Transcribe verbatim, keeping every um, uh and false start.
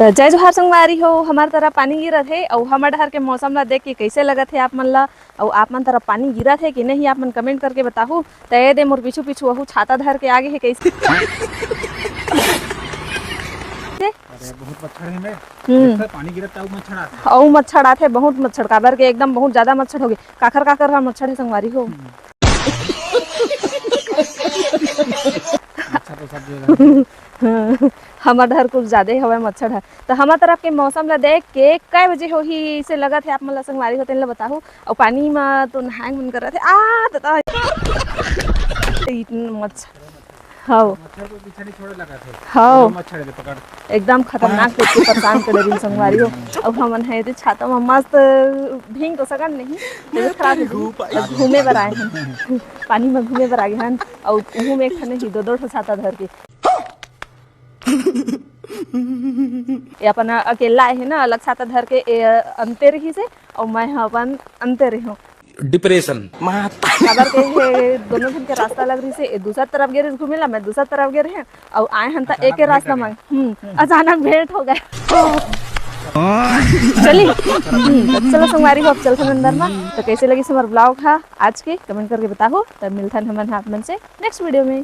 त जय जोहार संगवारी हो, हमर तरफ पानी गिरत हे अउ हमर डहर के मौसम ला देख के कइसे लगत हे आप मन ला, अउ आप मन तरफ पानी गिरत हे कि नहीं, आप मन comment करके बताहू। त ए दे मोर पीछू पीछू अहू छाता धर के आगे हे कइसे। अरे, बहुत मच्छर हे में। हम्म। जैसे पानी गिरत हे, अउ मच्छर आथे। अउ मच्छर आथे, बहुत मच्छर, काबर के एकदम बहुत ज्यादा मच्छर होगे। काखर काखर हा मच्छर हे संगवारी हो। अच्छा, तो सब जगह। हमर डहर कुछ ज्यादा ही हवय मच्छर ह। त हमर तरफ के मौसम ला देख के कै बजे होही, इसे लगत हे आप मन ला संगवारी हो, तेन ला बताहू। अउ पानी म तो नहाए मन करत हे। आ, ददा। मच्छर। हव। मच्छर को पीछे नहीं छोड़े लगा थे। हव। जो मच्छर है पकड़। एकदम खतरनाक देख के परेशान कर दिन संगवारी हो। अब हमन है ते छाता म मस्त भींग तो सकन नहीं, तबीयत खराब है। घूमे बर आए हन, पानी में घूमे बर आए हन। अउ उहू में एक ठन ही दो दो ठो छाता धर के। ये अपन अकेला है ना, अलग छाता धर के ए अंते रही से, अउ मैं ह अपन अंते रही हूँ। डिप्रेशन। काबर के ये दोनों झन के रास्ता अलग रहिसे, ए दूसर तरफ गे रहिस घूमे ला, मैं दूसर तरफ गे रहें, अउ आए हन त एक के रास्ता में। हम्म, अचानक भेंट हो गए। चली, हम्म, त चलो संगवारी हो, अब चलथन अंदर में। त कैसे लगिस हमर vlog हा आज के, comment करके बताहू। त मिलथन हमन आप मन से next video में।